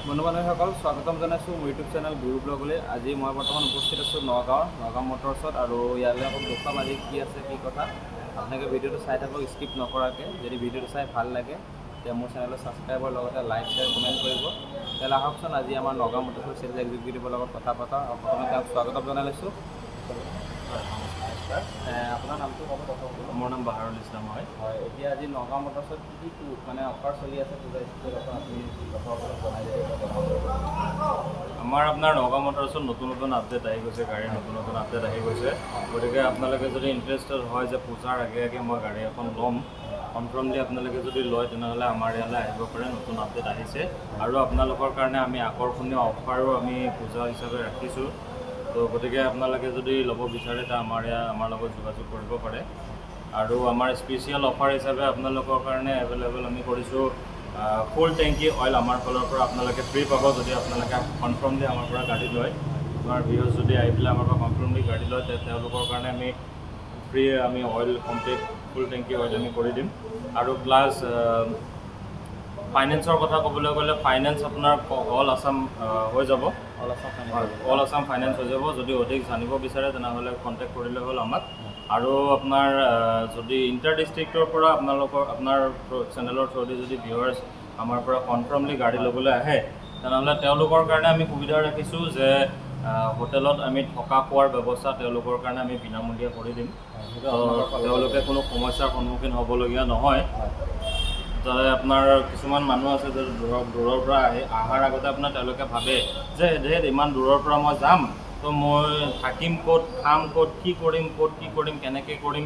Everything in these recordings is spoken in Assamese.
বন্ধু বান্ধৱীসকল, স্বাগতম জনাইছোঁ মোৰ ইউটিউব চেনেল গুৰু ব্লগলৈ। আজি মই বৰ্তমান উপস্থিত আছোঁ নগাঁৱৰ নগাঁও মটৰ্ছত আৰু ইয়ালৈ অকণ দেখুৱাম আজি কি আছে, কি কথা। আপোনালোকে ভিডিঅ'টো চাই থাকক স্কিপ নকৰাকৈ। যদি ভিডিঅ'টো চাই ভাল লাগে, তেতিয়া মোৰ চেনেলটো ছাবস্ক্ৰাইবৰ লগতে লাইক, শ্বেয়াৰ, কমেণ্ট কৰিব। তেতিয়াহ'লে আহকচোন, আজি আমাৰ নগাঁও মটৰ্ছৰ চেলছ এক্সিকিউটিভৰ লগত কথা পাতাওঁ আৰু প্ৰথমে তেওঁক স্বাগতম জনাই লৈছোঁ। নমস্কাৰ, আপোনাৰ নামটো ক'ব প্ৰথম। মোৰ নাম বাহাৰুল ইছলাম হয়। হয়, এতিয়া আজি নগাঁও মটৰ্ছত কি কি মানে অফাৰ চলি আছে, পূজা স্পেচিয়েল অফাৰ, আপুনি দৰ্শকসকলক জনাই যদি জনাব। আমাৰ আপোনাৰ নগাঁও মটৰ্ছত নতুন নতুন আপডেট আহি গৈছে, গাড়ীৰ নতুন নতুন আপডেট আহি গৈছে। গতিকে আপোনালোকে যদি ইণ্টাৰেষ্টেড হয় যে পূজাৰ আগে আগে মই গাড়ী এখন ল'ম, কনফাৰ্মলি আপোনালোকে যদি লয়, তেনেহ'লে আমাৰ ইয়ালৈ আহিব পাৰে। নতুন আপডেট আহিছে আৰু আপোনালোকৰ কাৰণে আমি আকৰ্ষণীয় অফাৰো আমি পূজা হিচাপে ৰাখিছোঁ। তো গতিকে আপোনালোকে যদি ল'ব বিচাৰে, তে আমাৰ ইয়াত আমাৰ লগত যোগাযোগ কৰিব পাৰে। আৰু আমাৰ স্পেচিয়েল অফাৰ হিচাপে আপোনালোকৰ কাৰণে এভেইলেবল আমি কৰিছোঁ ফুল টেংকি অইল আমাৰ ফালৰ পৰা আপোনালোকে ফ্ৰী পাব, যদি আপোনালোকে কনফাৰ্মলি আমাৰ পৰা গাড়ী লয়। আমাৰ ভিউৱাৰ্ছ যদি আহি পেলাই আমাৰ পৰা কনফাৰ্মলি গাড়ী লয়, তেওঁলোকৰ কাৰণে আমি ফ্ৰী আমি অইল, কমপ্লিট ফুল টেংকি অইল আমি কৰি দিম। আৰু প্লাছ ফাইনেন্সৰ কথা ক'বলৈ গ'লে, ফাইনেন্স আপোনাৰ অল আছাম হৈ যাব। All Assam finance. All Assam finance হৈ যাব। যদি অধিক জানিব বিচাৰে, তেনেহ'লে কণ্টেক্ট কৰিলে হ'ল আমাক। আৰু আপোনাৰ যদি ইণ্টাৰ ডিষ্ট্ৰিক্টৰ পৰা আপোনালোকৰ আপোনাৰ চেনেলৰ থ্ৰুদি যদি ভিউৱাৰ্ছ আমাৰ পৰা কনফাৰ্মলি গাড়ী ল'বলৈ আহে, তেনেহ'লে তেওঁলোকৰ কাৰণে আমি সুবিধা ৰাখিছোঁ যে হোটেলত আমি থকা খোৱাৰ ব্যৱস্থা তেওঁলোকৰ কাৰণে আমি বিনামূলীয়া কৰি দিম। সেইটো আপোনালোকৰ ফালৰ পৰা। তেওঁলোকে কোনো সমস্যাৰ সন্মুখীন হ'বলগীয়া নহয়। যাতে আপোনাৰ কিছুমান মানুহ আছে যে দূৰৰ দূৰৰ পৰা আহি অহাৰ আগতে আপোনাৰ তেওঁলোকে ভাবে যে ধেত, ইমান দূৰৰ পৰা মই যাম, তো মই থাকিম ক'ত, খাম ক'ত, কি কৰিম ক'ত, কি কৰিম, কেনেকৈ কৰিম।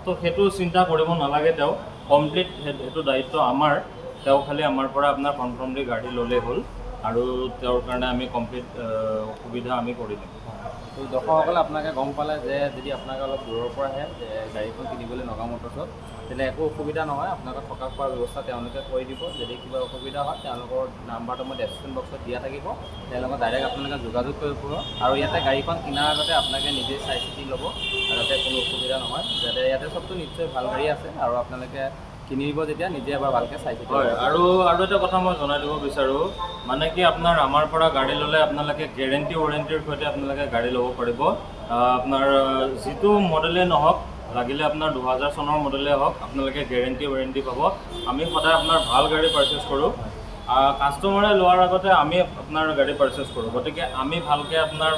তো সেইটো চিন্তা কৰিব নালাগে। তেওঁ কমপ্লিট সেইটো দায়িত্ব আমাৰ। তেওঁ খালি আমাৰ পৰা আপোনাৰ কনফাৰ্মলি গাড়ী ল'লেই হ'ল আৰু তেওঁৰ কাৰণে আমি কমপ্লিট সুবিধা আমি কৰি দিম। তো দৰ্শকসকলে, আপোনালোকে গম পালে যে যদি আপোনালোকে অলপ দূৰৰ পৰা আহে যে গাড়ীখন কিনিবলৈ নগাঁও মটৰ্ছত, তেনে একো অসুবিধা নহয়। আপোনালোকৰ থকা খোৱাৰ ব্যৱস্থা তেওঁলোকে কৰি দিব। যদি কিবা অসুবিধা হয়, তেওঁলোকৰ নাম্বাৰটো মই ডেছক্ৰিপশ্যন বক্সত দিয়া থাকিব। তেওঁলোকক ডাইৰেক্ট আপোনালোকে যোগাযোগ কৰিব পাৰিব। আৰু ইয়াতে গাড়ীখন কিনাৰ আগতে আপোনালোকে নিজে চাই চিতি ল'ব যাতে কোনো অসুবিধা নহয়, যাতে ইয়াতে চবটো নিশ্চয় ভাল গাড়ী আছে আৰু আপোনালোকে কিনিব যেতিয়া নিজে এবাৰ ভালকৈ চাই চিতি হয়। ল'ব। আৰু এটা কথা মই জনাই দিব বিচাৰোঁ, মানে কি আপোনাৰ আমাৰ পৰা গাড়ী ল'লে আপোনালোকে গেৰেণ্টি ৱাৰেণ্টিৰ সৈতে আপোনালোকে গাড়ী ল'ব পাৰিব। আপোনাৰ যিটো মডেলেই নহওক লাগিলে, আপোনাৰ 2000 চনৰ মডেলেই হওক, আপোনালোকে গেৰেণ্টি ৱাৰেণ্টি পাব। আমি সদায় আপোনাৰ ভাল গাড়ী পাৰচেছ কৰোঁ। কাষ্টমাৰে লোৱাৰ আগতে আমি আপোনাৰ গাড়ী পাৰচেছ কৰোঁ। গতিকে আমি ভালকৈ আপোনাৰ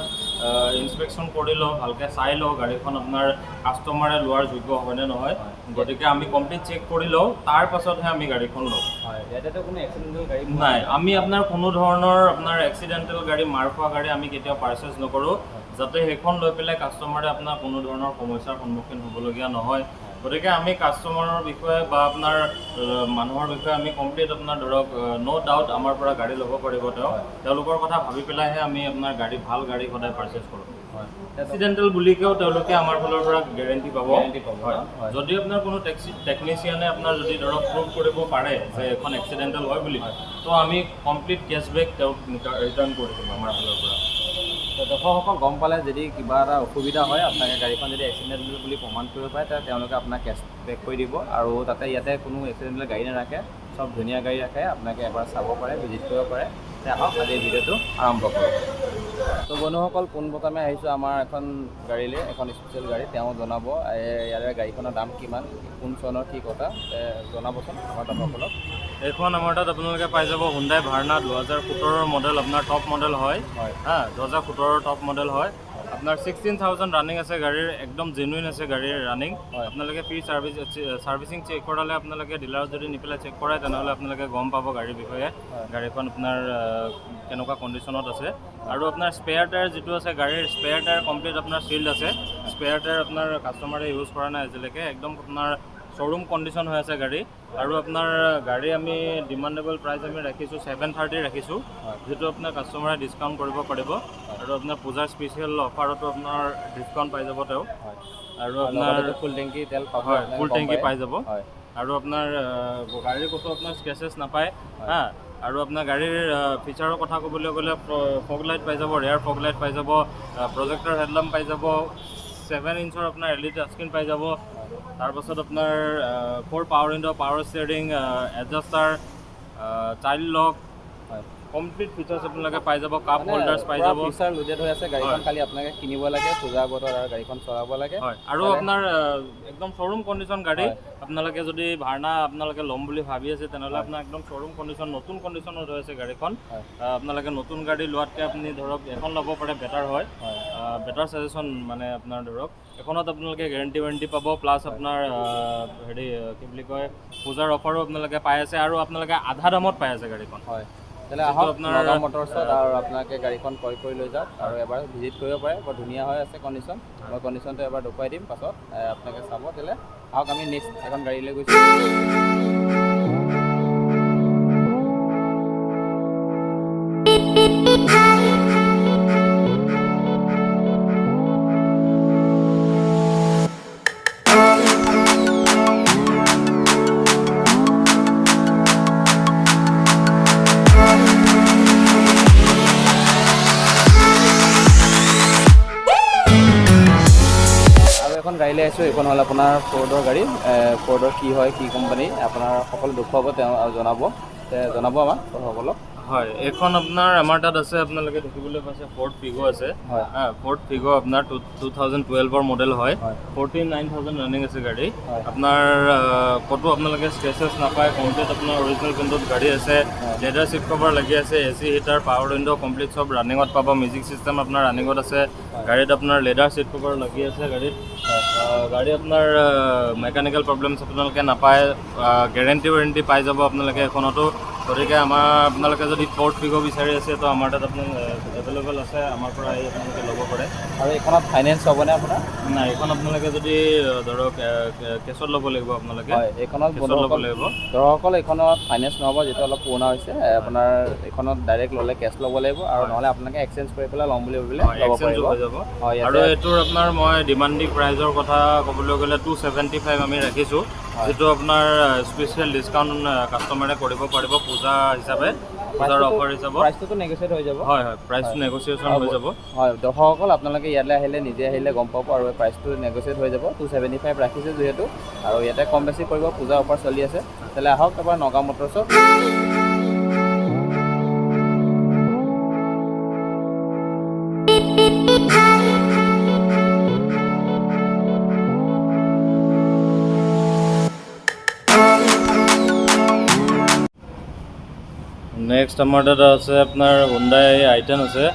ইনস্পেকশ্যন কৰি লওঁ, ভালকৈ চাই লওঁ গাড়ীখন আপোনাৰ কাষ্টমাৰে লোৱাৰ যোগ্য হয়নে নহয়। গতিকে আমি কমপ্লিট চেক কৰি লওঁ, তাৰ পাছতহে আমি গাড়ীখন লওঁ। হয়, ইয়াতেতো কোনো এক্সিডেণ্টেল গাড়ী পোৱা নাই। আমি আপোনাৰ কোনো ধৰণৰ আপোনাৰ এক্সিডেণ্টেল গাড়ী, মাৰ খোৱা গাড়ী আমি কেতিয়াও পাৰচেছ নকৰোঁ, যাতে সেইখন লৈ পেলাই কাষ্টমাৰে আপোনাৰ কোনো ধৰণৰ সমস্যাৰ সন্মুখীন হ'বলগীয়া নহয়। গতিকে আমি কাষ্টমাৰৰ বিষয়ে বা আপোনাৰ মানুহৰ বিষয়ে আমি কমপ্লিট আপোনাৰ ধৰক ন' ডাউট আমাৰ পৰা গাড়ী ল'ব পাৰিব তেওঁ। তেওঁলোকৰ কথা ভাবি পেলাইহে আমি আপোনাৰ গাড়ী, ভাল গাড়ী সদায় পাৰচেছ কৰোঁ। এক্সিডেণ্টেল বুলিকেও তেওঁলোকে আমাৰ ফালৰ পৰা গেৰেণ্টি পাব। গেৰেণ্টি পাব। হয়। ন? হয়। যদি আপোনাৰ কোনো টেকনিচিয়ানে আপোনাৰ যদি ধৰক প্ৰুভ কৰিব পাৰে যে এখন এক্সিডেণ্টেল হয় বুলি, তো আমি কমপ্লিট কেছবেক তেওঁক ৰিটাৰ্ণ কৰি দিম আমাৰ ফালৰ পৰা। তো দৰ্শকসকল, গম পালে, যদি কিবা এটা অসুবিধা হয়, আপোনালোকে গাড়ীখন যদি এক্সিডেণ্টেল বুলি প্ৰমাণ কৰিব পাৰে, তেতিয়া তেওঁলোকে আপোনাক কেছ বেক কৰি দিব। আৰু তাতে ইয়াতে কোনো এক্সিডেণ্টেল গাড়ী নাৰাখে, চব ধুনীয়া গাড়ী ৰাখে। আপোনালোকে এবাৰ চাব পাৰে, ভিজিট কৰিব পাৰে। তে আহক, আজি ভিডিঅ'টো আৰম্ভ কৰোঁ। তো বন্ধুসকল, পোনপ্ৰথমে আহিছোঁ আমাৰ এখন গাড়ীলৈ, এখন স্পেচিয়েল গাড়ী। তেওঁ জনাব ইয়াৰে গাড়ীখনৰ দাম কিমান, কোন চনৰ, কি কথা। জনাবচোন আমাৰ দৰ্শকসকলক। এইখন আমাৰ তাত আপোনালোকে পাই যাব হুণ্ডাই ভাৰ্না, 2017ৰ মডেল, আপোনাৰ টপ মডেল হয়। হা, 2017ৰ টপ মডেল হয়। আপোনাৰ 16,000 ৰানিং আছে গাড়ীৰ, একদম জেনুইন আছে গাড়ীৰ ৰানিং। আপোনালোকে ফ্ৰী ছাৰ্ভিচিং চেক কৰালে, আপোনালোকে ডিলাৰত যদি নি পেলাই চেক কৰায়, তেনেহ'লে আপোনালোকে গম পাব গাড়ীৰ বিষয়ে, গাড়ীখন আপোনাৰ কেনেকুৱা কণ্ডিশ্যনত আছে। আৰু আপোনাৰ স্পেয়াৰ টায়াৰ যিটো আছে, গাড়ীৰ স্পেয়াৰ টায়াৰ কমপ্লিট আপোনাৰ চিল্ড আছে। স্পেয়াৰ টায়াৰ আপোনাৰ কাষ্টমাৰে ইউজ কৰা নাই আজিলৈকে। একদম আপোনাৰ শ্ব'ৰুম কণ্ডিশ্যন হৈ আছে গাড়ী। আৰু আপোনাৰ গাড়ী আমি ডিমাণ্ডেবল প্ৰাইচ আমি ৰাখিছোঁ 730 ৰাখিছোঁ, যিটো আপোনাৰ কাষ্টমাৰে ডিছকাউণ্ট কৰিব পাৰিব। আৰু আপোনাৰ পূজাৰ স্পেচিয়েল অফাৰতো আপোনাৰ ডিছকাউণ্ট পাই যাব তেওঁ। আৰু আপোনাৰ লগতে ফুল টেংকি তেল পাব। হয়। আপোনালোকে ফুল গম টেংকি পায়। পাই যাব। আৰু আপোনাৰ গাড়ীৰ ক'তো আপোনাৰ স্ক্ৰেচেছ নাপায়। হা, আৰু আপোনাৰ গাড়ীৰ ফিচাৰৰ কথা ক'বলৈ গ'লে ফগ লাইট পাই যাব, ৰেয়াৰ ফগ লাইট পাই যাব, প্ৰজেক্টৰ হেডলাম্প পাই যাব, 7 ইঞ্চৰ আপোনাৰ এল ই ডি টাচস্ক্ৰীণ পাই যাব। তাৰপাছত আপোনাৰ four power window, power steering, adjuster, child lock। Complete features আপোনালোকে পাই যাব, কাপ হোল্ডাৰ্ছ পাই যাব। ফিচাৰ লোডেড হৈ আছে গাড়ীখন, খালি আপোনালোকে কিনিব লাগে পূজাৰ বতৰত আৰু গাড়ীখন চলাব লাগে। হয়, আৰু আপোনাৰ একদম শ্ব'ৰুম কণ্ডিশ্যন গাড়ী। আপোনালোকে যদি ভাৰ্ণা আপোনালোকে ল'ম বুলি ভাবি আছে, তেনেহ'লে আপোনাৰ একদম শ্ব'ৰুম কণ্ডিশ্যন, নতুন কণ্ডিশ্যনত হৈ আছে গাড়ীখন। আপোনালোকে নতুন গাড়ী লোৱাতকৈ আপুনি ধৰক এখন ল'ব পাৰে, বেটাৰ হয়, বেটাৰ ছাজেশ্যন। মানে আপোনাৰ ধৰক এখনত আপোনালোকে গেৰেণ্টি ৱাৰেণ্টি পাব, প্লাছ আপোনাৰ হেৰি কি বুলি কয়, পূজাৰ অফাৰো আপোনালোকে পাই আছে আৰু আপোনালোকে আধা দামত পাই আছে গাড়ীখন। হয়, তেতিয়াহ'লে আহক নগাঁও মটৰ্ছত আৰু আপোনালোকে গাড়ীখন ক্ৰয় কৰি লৈ যাওক আৰু এবাৰ ভিজিট কৰিব পাৰে। বৰ ধুনীয়া হৈ আছে কণ্ডিশ্যন, মই কণ্ডিশ্যনটো এবাৰ দেখুৱাই দিম পাছত, আপোনালোকে চাব। তেতিয়াহ'লে আহক, আমি নেক্সট এখন গাড়ী লৈ গৈছোঁ। আৰু এখন গাড়ী লৈ আহিছোঁ, এইখন হ'ল আপোনাৰ ফ'ৰ্ডৰ গাড়ী। ফ'ৰ্ডৰ কি হয়, কি কোম্পানী, আপোনাৰ সকলো দেখুৱাব তেওঁ আৰু জনাব, জনাব আমাক সকলক। হয়, এইখন আপোনাৰ আমাৰ তাত আছে, আপোনালোকে দেখিবলৈ পাইছে ফ'ৰ্ড ফিগ' আছে। ফ'ৰ্ড ফিগ' আপোনাৰ 2012ৰ মডেল হয়, 49,000 ৰানিং আছে গাড়ী। আপোনাৰ ক'তো আপোনালোকে স্ক্ৰেচেছ নাপায়, কমপ্লিট আপোনাৰ অৰিজিনেল পেইণ্টত গাড়ী আছে, লেডাৰ চিট কভাৰ লাগি আছে, AC heater, power window complete চব ৰানিঙত পাব। মিউজিক চিষ্টেম আপোনাৰ ৰানিঙত আছে গাড়ীত, আপোনাৰ লেডাৰ চিট কভাৰ লাগি আছে গাড়ীত। গাড়ী আপোনাৰ মেকানিকেল প্ৰব্লেমছ আপোনালোকে নাপায়, গেৰেণ্টি ৱাৰেণ্টি পাই যাব আপোনালোকে এখনতো। গতিকে আমাৰ আপোনালোকে যদি ফ'ৰ্ড ফিগ' বিচাৰি আছে, তো আমাৰ তাত আপোনাৰ এভেইলেবল আছে, আমাৰ পৰা আহি আপোনালোকে ল'ব পাৰে। আৰু এইখনত ফাইনেন্স হ'বনে আপোনাৰ? নাই, এইখন আপোনালোকে যদি ধৰক কেছত ল'ব লাগিব আপোনালোকে। হয়, এইখনত কেছত ল'ব লাগিব। দৰ্শকসকল, এইখনত ফাইনেন্স নহ'ব, যিহেতু অলপ পুৰণা হৈছে। আপোনাৰ এইখনত ডাইৰেক্ট ল'লে কেছ ল'ব লাগিব আৰু নহ'লে আপোনালোকে এক্সচেঞ্জ কৰি পেলাই ল'ম বুলি ভাবিলে ল'ব পাৰিব। হৈ যাব। আৰু এইটোৰ আপোনাৰ মই ডিমাণ্ডিং প্ৰাইজৰ কথা ক'বলৈ গ'লে 275 আমি ৰাখিছোঁ, যিটো আপোনাৰ স্পেচিয়েল ডিছকাউণ্ট কাষ্টমাৰে কৰিব পাৰিব পূজা হিচাপে, পূজাৰ অফাৰ হিচাপত। প্ৰাইচটোতো নেগচিয়েট হৈ যাব। হয় হয়, প্ৰাইচটো নেগচিয়েশ্যন হৈ যাব। হয়, দৰ্শকসকল, আপোনালোকে ইয়ালৈ আহিলে, নিজে আহিলে গম পাব আৰু প্ৰাইচটো নেগচিয়েট হৈ যাব। 275 ৰাখিছোঁ যিহেতু, আৰু ইয়াতে কম বেছি কৰিব, পূজা অফাৰ চলি আছে। তেতিয়াহ'লে আহক এবাৰ নগাঁও মটৰ্ছত। নেক্সট আমাৰ তাত আছে আপোনাৰ হুণ্ডাই আই টেন আছে।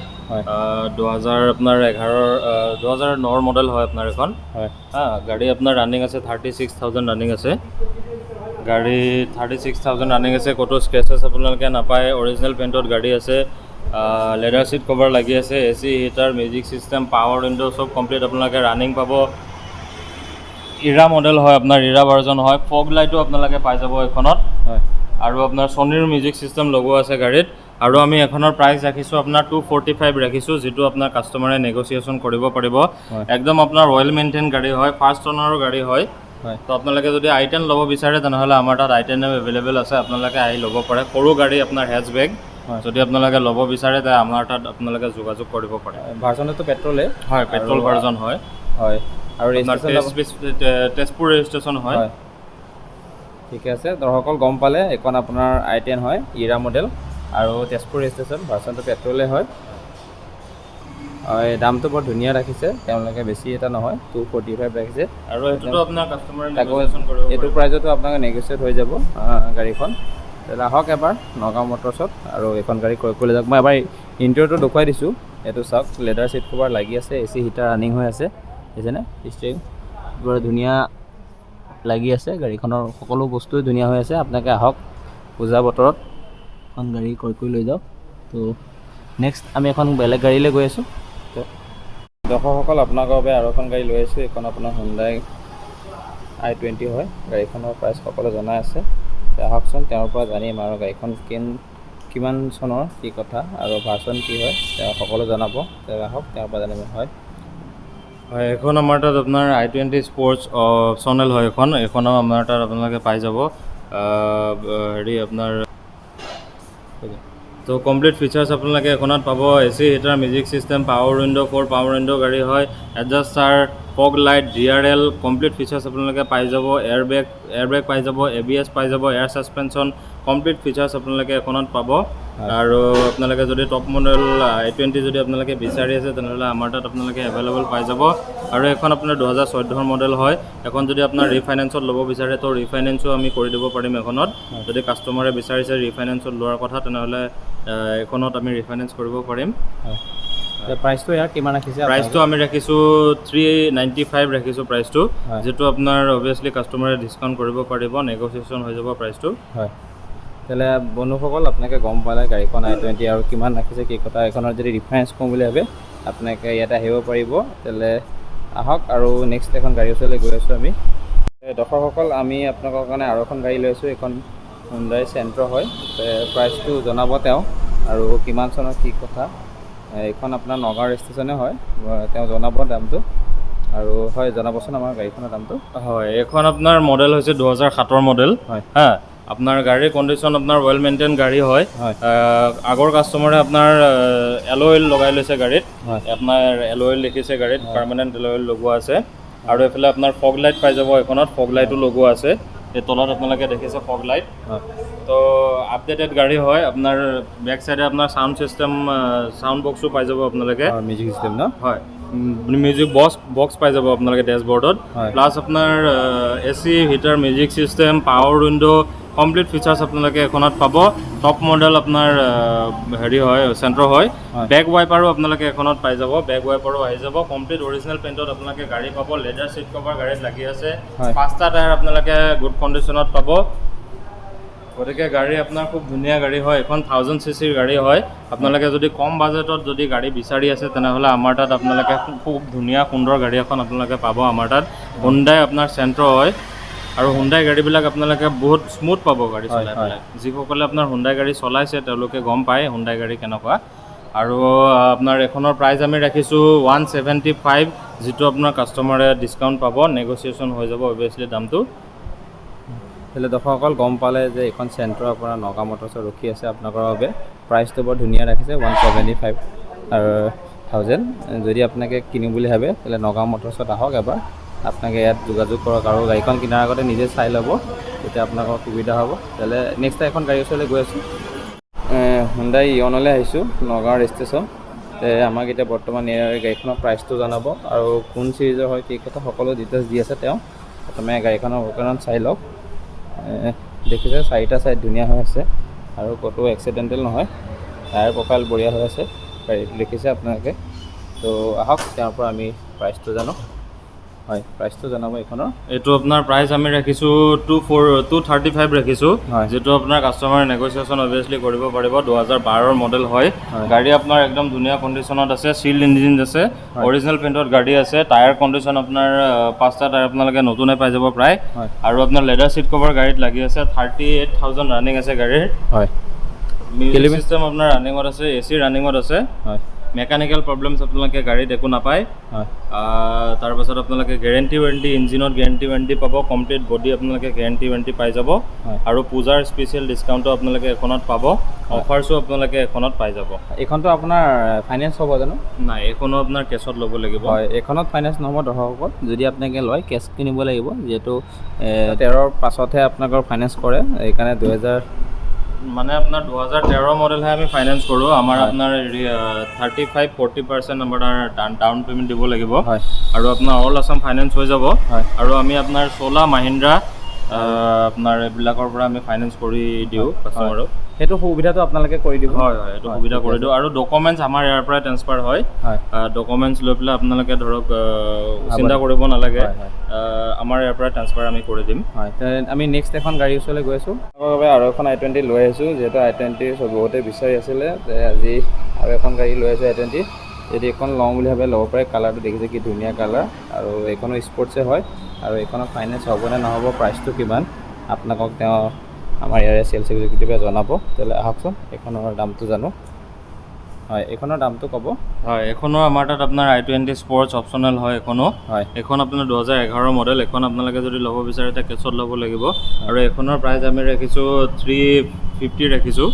2000 আপোনাৰ 11ৰ, 2009ৰ মডেল হয় আপোনাৰ এখন। হা, গাড়ী আপোনাৰ ৰানিং আছে 36,000 ৰানিং আছে গাড়ী, 36,000 ৰানিং আছে। ক'তো স্ক্ৰেচেছ আপোনালোকে নাপায়, অৰিজিনেল পেইণ্টত গাড়ী আছে, লেডাৰ চিট কভাৰ লাগি আছে, AC, heater, music system, power window চব কমপ্লিট আপোনালোকে ৰানিং পাব। ইৰা মডেল হয় আপোনাৰ, ইৰা ভাৰ্জন হয়। ফগ লাইটো আপোনালোকে পাই যাব এইখনত। আৰু আপোনাৰ ছনীৰ মিউজিক চিষ্টেম লগোৱা আছে গাড়ীত। আৰু আমি এখনৰ প্ৰাইচ ৰাখিছোঁ আপোনাৰ 245 ৰাখিছোঁ, যিটো আপোনাৰ কাষ্টমাৰে নেগচিয়েশ্যন কৰিব পাৰিব। একদম আপোনাৰ ৱেল মেইনটেইন গাড়ী হয়, ফাৰ্ষ্ট অনাৰৰ গাড়ী হয়। তো আপোনালোকে যদি আই টেন ল'ব বিচাৰে, তেনেহ'লে আমাৰ তাত আই টেনো এভেইলেবল আছে, আপোনালোকে আহি ল'ব পাৰে। সৰু গাড়ী আপোনাৰ হেচবেক, যদি আপোনালোকে ল'ব বিচাৰে তে আমাৰ তাত আপোনালোকে যোগাযোগ কৰিব পাৰে। ভাৰ্চনটো পেট্ৰলে? হয়, পেট্ৰল ভাৰ্জন হয়। হয়, আৰু তেজপুৰ ৰেজিষ্ট্ৰেশ্যন হয়। ঠিকে আছে, দৰ্শকসকল গম পালে, এইখন আপোনাৰ আই টেন হয়, ইৰা মডেল আৰু তেজপুৰ ৰেজিষ্ট্ৰেশ্যন, ভাৰ্চনটো পেট্ৰলে হয়। হয়, দামটো বৰ ধুনীয়া ৰাখিছে তেওঁলোকে, বেছি এটা নহয়, 245 ৰাখিছে। আৰু সেইটোতো আপোনাৰ কাষ্টমাৰে তাকো এইটো প্ৰাইজতো আপোনালোকে নেগচিয়েট হৈ যাব গাড়ীখন। তেতিয়াহ'লে আহক এবাৰ নগাঁও মটৰ্ছত আৰু এইখন গাড়ী ক্ৰয় কৰি যাওক। মই এবাৰ ইণ্টেৰিয়ৰটো দেখুৱাই দিছোঁ, এইটো চাওক, লেডাৰ চিট কভাৰ লাগি আছে, এ চি হিটাৰ ৰানিং হৈ আছে, দেখিছেনে? ষ্টেৰিং বৰ ধুনীয়া লাগি আছে, গাড়ীখনৰ সকলো বস্তুৱে ধুনীয়া হৈ আছে। আপোনালোকে আহক পূজা বতৰত এখন গাড়ী ক্ৰয় কৰি লৈ যাওক। তো নেক্সট আমি এখন বেলেগ গাড়ীলৈ গৈ আছোঁ। তো দৰ্শকসকল, আপোনালোকৰ বাবে আৰু এখন গাড়ী লৈ আহিছোঁ। এইখন আপোনাৰ হুণ্ডাই আই টুৱেণ্টি হয়। গাড়ীখনৰ প্ৰাইচ সকলোৱে জনাই আছে। আহকচোন তেওঁৰ পৰা জানিম আৰু গাড়ীখন কিমান চনৰ, কি কথা আৰু ভাৰ্চন কি হয়, তেওঁ সকলো জনাব। তেওঁ আহক, তেওঁৰ পৰা জানিব। হয়। হয়, এইখন আমাৰ তাত আপোনাৰ আই টুৱেণ্টি স্পৰ্টছ অপশ্যনেল হয় এইখন। এইখনো আমাৰ তাত আপোনালোকে পাই যাব। হেৰি আপোনাৰ তো কমপ্লিট ফিচাৰ্ছ আপোনালোকে এখনত পাব, AC, heater, music system, power window, four power window গাড়ী হয়, এডজাষ্টাৰ Fog light, DRL, complete features আপোনালোকে পাই যাব। এয়াৰ বেগ পাই যাব, এবিএছ পাই যাব, এয়াৰ ছাছপেনশ্যন, কমপ্লিট ফিচাৰ্ছ আপোনালোকে এখনত পাব। আৰু আপোনালোকে যদি টপ মডেল আই 20 যদি আপোনালোকে বিচাৰি আছে, তেনেহ'লে আমাৰ তাত আপোনালোকে এভেইলেবল পাই যাব। আৰু এখন আপোনাৰ 2014ৰ মডেল হয়। এখন যদি আপোনাৰ ৰিফাইনেন্সত ল'ব বিচাৰে, তো ৰিফাইনেন্সো আমি কৰি দিব পাৰিম এখনত। যদি কাষ্টমাৰে বিচাৰিছে ৰিফাইনেন্সত লোৱাৰ কথা, তেনেহ'লে এখনত আমি ৰিফাইনেন্স কৰিব পাৰিম। হয়, প্ৰাইচটো ইয়াৰ কিমান ৰাখিছে? প্ৰাইচটো আমি ৰাখিছোঁ 395 ৰাখিছোঁ প্ৰাইচটো, যিটো আপোনাৰ অভিয়াছলি কাষ্টমাৰে ডিছকাউণ্ট কৰিব পাৰিব, নেগচিয়েশ্যন হৈ যাব প্ৰাইচটো। হয়, তেতিয়াহ'লে বন্ধুসকল, আপোনালোকে গম পালে গাড়ীখন আই 20 আৰু কিমান ৰাখিছে, কি কথা। এইখনত যদি ৰিফাইনেন্স কৰোঁ বুলি ভাবে, আপোনালোকে ইয়াতে আহিব পাৰিব। তেতিয়াহ'লে আহক আৰু নেক্সট এখন গাড়ীৰ ওচৰলৈ গৈ আছোঁ আমি। দৰ্শকসকল, আমি আপোনালোকৰ কাৰণে আৰু এখন গাড়ী লৈ আছোঁ। এইখন হুণ্ডাই চেণ্ট্ৰ হয়। প্ৰাইচটো জনাব তেওঁ আৰু কিমান চনৰ, কি কথা। এইখন আপোনাৰ নগাঁও ৰেজিষ্ট্ৰেশ্যনে হয়। তেওঁ জনাব দামটো আৰু হয়, জনাবচোন আমাৰ গাড়ীখনৰ দামটো। হয়, এইখন আপোনাৰ মডেল হৈছে 2007ৰ মডেল। হা, আপোনাৰ গাড়ীৰ কণ্ডিশ্যন আপোনাৰ ৱেল মেইনটেইন গাড়ী হয়। আগৰ কাষ্টমাৰে আপোনাৰ এল'ইল লগাই লৈছে গাড়ীত। আপোনাৰ এল'ইল দেখিছে গাড়ীত, পাৰ্মানেণ্ট এল'ইল লগোৱা আছে। আৰু এইফালে আপোনাৰ ফগ লাইট পাই যাব এইখনত, ফগ লাইটো লগোৱা আছে। এই তলত আপোনালোকে দেখিছে ফগ লাইট। তো আপডেটেড গাড়ী হয়। আপোনাৰ বেক চাইডে আপোনাৰ চাউণ্ড ছিষ্টেম, চাউণ্ড বক্সো পাই যাব আপোনালোকে। মিউজিক চিষ্টেম ন? হয়, মিউজিক বক্স পাই যাব আপোনালোকে ডেছবৰ্ডত। প্লাছ আপোনাৰ AC, heater, music system, power window, complete features আপোনালোকে এখনত পাব। টপ মডেল আপোনাৰ হেৰি হয়, চেণ্ট্ৰ হয়। বেক ৱাইপাৰো আপোনালোকে এখনত পাই যাব, বেক ৱাইপাৰো আহি যাব। কমপ্লিট অৰিজিনেল পেইণ্টত আপোনালোকে গাড়ী পাব। লেডাৰ চিট কভাৰ গাড়ীত লাগি আছে। পাঁচটা টায়াৰ আপোনালোকে গুড কণ্ডিশ্যনত পাব। গতিকে গাড়ী আপোনাৰ খুব ধুনীয়া গাড়ী হয়। এখন 1000 চি চিৰ গাড়ী হয়। আপোনালোকে যদি কম বাজেটত যদি গাড়ী বিচাৰি আছে, তেনেহ'লে আমাৰ তাত আপোনালোকে খুব ধুনীয়া সুন্দৰ গাড়ী এখন আপোনালোকে পাব আমাৰ তাত। হুণ্ডাই আপোনাৰ চেণ্ট্ৰ হয় আৰু হুণ্ডাই গাড়ীবিলাক আপোনালোকে বহুত স্মুথ পাব গাড়ী চলাই পেলাই। যিসকলে আপোনাৰ হুণ্ডাই গাড়ী চলাইছে, তেওঁলোকে গম পায় হুণ্ডাই গাড়ী কেনেকুৱা। আৰু আপোনাৰ এইখনৰ প্ৰাইচ আমি ৰাখিছোঁ 175, যিটো আপোনাৰ কাষ্টমাৰে ডিছকাউণ্ট পাব, নেগচিয়েশ্যন হৈ যাব অভিয়াছলি দামটো। তেতিয়াহ'লে দৰ্শকসকল, গম পালে যে এইখন চেণ্ট্ৰ আপোনাৰ নগাঁও মটৰ্ছত ৰখি আছে আপোনালোকৰ বাবে। প্ৰাইচটো বৰ ধুনীয়া ৰাখিছে, 175 আৰু থাউজেণ্ড। যদি আপোনালোকে কিনিম বুলি ভাবে, তেতিয়াহ'লে নগাঁও মটৰ্ছত আহক এবাৰ। আপোনালোকে ইয়াত যোগাযোগ কৰক আৰু গাড়ীখন কিনাৰ আগতে নিজে চাই ল'ব, তেতিয়া আপোনালোকৰ সুবিধা হ'ব। তেতিয়াহ'লে নেক্সট এখন গাড়ীৰ ওচৰলৈ গৈ আছোঁ। হুণ্ডাই ইয়নলৈ আহিছোঁ, নগাঁও ৰেজিষ্ট্ৰেশ্যন। আমাক এতিয়া বৰ্তমান ইয়াৰ গাড়ীখনৰ প্ৰাইচটো জনাব আৰু কোন চিৰিজৰ হয়, কি কথা, সকলো ডিটেইলছ দি আছে তেওঁ। প্ৰথমে গাড়ীখনৰ বৰ্তমান চাই লওক। দেখিছে, চাৰিটা ছাইড ধুনীয়া হৈ আছে আৰু ক'তো এক্সিডেণ্টেল নহয়। টায়াৰ প্ৰফাইল বঢ়িয়া হৈ আছে গাড়ীটো, দেখিছে আপোনালোকে। তো আহক, তেওঁৰ পৰা আমি প্ৰাইচটো জানো। হয়, প্ৰাইচটো জনাব এইখনৰ। এইটো আপোনাৰ প্ৰাইচ আমি ৰাখিছোঁ 2 4 235 ৰাখিছোঁ, যিটো আপোনাৰ কাষ্টমাৰে নেগচিয়েশ্যন অভিয়াছলি কৰিব পাৰিব। 2012ৰ মডেল হয়। গাড়ী আপোনাৰ একদম ধুনীয়া কণ্ডিশ্যনত আছে, চিল ইঞ্জিন আছে, অৰিজিনেল পেইণ্টত গাড়ী আছে। টায়াৰ কণ্ডিশ্যন আপোনাৰ পাঁচটা টায়াৰ আপোনালোকে নতুনে পাই যাব প্ৰায়। আৰু আপোনাৰ লেডাৰ চিট কভাৰ গাড়ীত লাগি আছে। 38,000 ৰানিং আছে গাড়ীৰ। মিউজিক চিষ্টেম আপোনাৰ ৰানিঙত আছে, এ চি ৰানিঙত আছে। মেকানিকেল প্ৰব্লেমছ আপোনালোকে গাড়ীত একো নাপায়। তাৰপাছত আপোনালোকে গেৰেণ্টি ৱাৰেণ্টি, ইঞ্জিনত গেৰেণ্টি ৱাৰেণ্টি পাব, কমপ্লিট বডি আপোনালোকে গেৰেণ্টি ৱাৰেণ্টি পাই যাব। আৰু পূজাৰ স্পেচিয়েল ডিছকাউণ্টো আপোনালোকে এখনত পাব, অফাৰ্ছো আপোনালোকে এখনত পাই যাব। এইখনতো আপোনাৰ ফাইনেন্স হ'ব জানো? নাই, এইখনো আপোনাৰ কেছত ল'ব লাগিব। হয়, এইখনত ফাইনেন্স নহ'ব দৰ্শকসকল। যদি আপোনালোকে লয়, কেছ কিনিব লাগিব, যিহেতু 13ৰ পাছতহে আপোনালোকৰ ফাইনেন্স কৰে। সেইকাৰণে 2000 মানে আপোনাৰ 2013 মডেলহে আমি ফাইনেন্স কৰোঁ। আমাৰ আপোনাৰ 35-40% আপোনাৰ ডাউন পে'মেণ্ট দিব লাগিব। আৰু আপোনাৰ অল আছাম ফাইনেন্স হৈ যাব। আৰু আমি আপোনাৰ চোলা, মাহিন্দ্ৰা, আপোনাৰ এইবিলাকৰ পৰা আমি ফাইনেন্স কৰি দিওঁ কাষ্টমাৰক। সেইটো সুবিধাটো আপোনালোকে কৰি দিব? হয়, এইটো সুবিধা কৰি দিওঁ আৰু ডকুমেণ্টছ আমাৰ ইয়াৰ পৰাই ট্ৰেন্সফাৰ হয়। ডকুমেণ্টছ লৈ পেলাই আপোনালোকে ধৰক চিন্তা কৰিব নালাগে। হয়, হয়। আমাৰ ইয়াৰ পৰা ট্ৰেন্সফাৰ আমি কৰি দিম। হয়, তে আমি নেক্সট এখন গাড়ীৰ ওচৰলৈ গৈ আছোঁ। বাবে আৰু এখন আই 20 লৈ আহিছোঁ, যিহেতু আই 20 বহুতে বিচাৰি আছিলে, তে আজি আৰু এখন গাড়ী লৈ আহিছোঁ আই 20। যদি এইখন লওঁ বুলি ভাবে, ল'ব পাৰে। কালাৰটো দেখিছে, কি ধুনীয়া কালাৰ। আৰু এইখনো স্পৰ্টছে হয়। আৰু এইখনৰ ফাইনেন্স হ'বনে নহ'ব, প্ৰাইচটো কিমান, আপোনালোকক তেওঁ আমাৰ ইয়াৰে চেলছ এক্সিকিউটিভে জনাব। তেতিয়াহ'লে আহকচোন, এইখনৰ দামটো জানো। হয়, এইখনৰ দামটো ক'ব। হয়, এইখনো আমাৰ তাত আপোনাৰ আই 20 স্পৰ্টছ অপশ্যনেল হয় এইখনো। এইখন আপোনাৰ 2011 মডেল। এইখন আপোনালোকে যদি ল'ব বিচাৰে, তেতিয়া কেছত ল'ব লাগিব। আৰু এইখনৰ প্ৰাইচ আমি ৰাখিছোঁ থ্ৰী 350 ৰাখিছোঁ।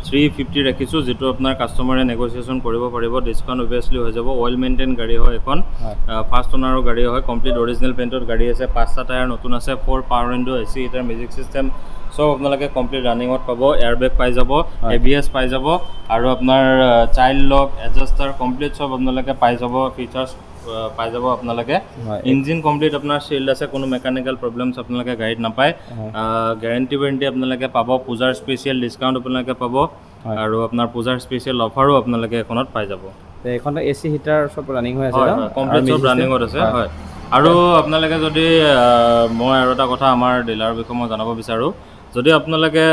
350 ৰাখিছোঁ, যিটো আপোনাৰ কাষ্টমাৰে নেগচিয়েশ্যন কৰিব পাৰিব। ডিছকাউণ্ট অভিয়াছলি হৈ যাব। ৱেল মেইনটেইন গাড়ী হয় এখন, ফাৰ্ষ্ট অনাৰৰ গাড়ী হয়, কমপ্লিট অৰিজিনেল পেইণ্টত গাড়ী আছে, 5টা টায়াৰ নতুন আছে, 4 power window, AC, heater, music system চব আপোনালোকে কমপ্লিট ৰানিঙত পাব। এয়াৰ বেগ পাই যাব, ABS পাই যাব আৰু আপোনাৰ চাইল্ড লক, এডজাষ্টাৰ কমপ্লিট চব আপোনালোকে পাই যাব, ফিচাৰ্ছ পাই যাব আপোনালোকে। ইঞ্জিন কমপ্লিট আপোনাৰ চিল্ড আছে, কোনো মেকানিকেল প্ৰব্লেমছ আপোনালোকে গাড়ীত নাপায়। গেৰেণ্টি ৱেৰেণ্টি আপোনালোকে পাব, পূজাৰ স্পেচিয়েল ডিছকাউণ্ট আপোনালোকে পাব আৰু আপোনাৰ পূজাৰ স্পেচিয়েল অফাৰো আপোনালোকে এখনত পাই যাব। এইখনতো এ চি, হিটাৰ চব ৰানিং হৈ আছে? হয়, কমপ্লিট চব ৰানিঙত আছে, হয়। আৰু আপোনালোকে যদি মই আৰু এটা কথা আমাৰ ডিলাৰৰ বিষয়ে মই জনাব বিচাৰোঁ, যদি আপোনালোকে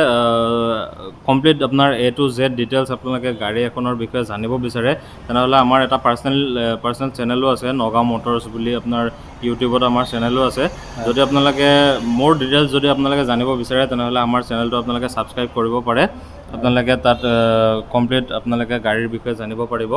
কমপ্লিট আপোনাৰ এ টু জেড ডিটেইলছ আপোনালোকে গাড়ী এখনৰ বিষয়ে জানিব বিচাৰে, তেনেহ'লে আমাৰ এটা পাৰ্চনেল পাৰ্চনেল চেনেলো আছে, নগাঁও মটৰ্ছ বুলি আপোনাৰ ইউটিউবত আমাৰ চেনেলো আছে। যদি আপোনালোকে মোৰ ডিটেইলছ যদি আপোনালোকে জানিব বিচাৰে, তেনেহ'লে আমাৰ চেনেলটো আপোনালোকে ছাবস্ক্ৰাইব কৰিব পাৰে। আপোনালোকে তাত কমপ্লিট আপোনালোকে গাড়ীৰ বিষয়ে জানিব পাৰিব।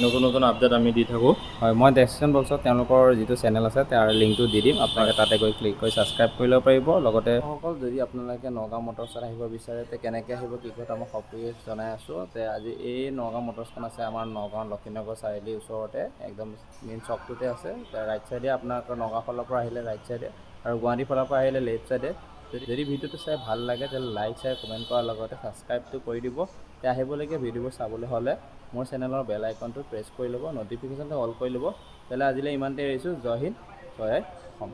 নতুন নতুন আপডেট আমি দি থাকোঁ। হয়, মই ডেছক্ৰিপশ্যন বক্সত তেওঁলোকৰ যিটো চেনেল আছে তাৰ লিংকটো দি দিম। আপোনালোকে তাতে গৈ ক্লিক কৰি ছাবস্ক্ৰাইব কৰি ল'ব পাৰিব। লগতে সকল যদি আপোনালোকে নগাঁও মটৰ্ছত আহিব বিচাৰে, তে কেনেকৈ আহিব, কি কথা মই সকলোৱে জনাই আছোঁ। তে আজি এই নগাঁও মটৰ্ছখন আছে আমাৰ নগাঁও লক্ষীনগৰ চাৰিআলিৰ ওচৰতে, একদম মেইন চকটোতে আছে। ৰাইট চাইডে, আপোনালোকৰ নগাঁও ফালৰ পৰা আহিলে ৰাইট চাইডে আৰু গুৱাহাটীৰ ফালৰ পৰা আহিলে লেফ্ট চাইডে। যদি যদি ভিডিঅ'টো চাই ভাল লাগে, তেতিয়াহ'লে লাইক, শ্বেয়াৰ, কমেণ্ট কৰাৰ লগতে ছাবস্ক্ৰাইবটো কৰি দিব। তে আহিবলগীয়া ভিডিঅ'বোৰ চাবলৈ হ'লে মোৰ চেনেলৰ বেল আইকনটো প্ৰেছ কৰি ল'ব, ন'টিফিকেশ্যনটো অল কৰি ল'ব। তেতিয়াহ'লে আজিলৈ ইমানতে এৰিছোঁ। জয় হিন্দ, জয় আই অসম।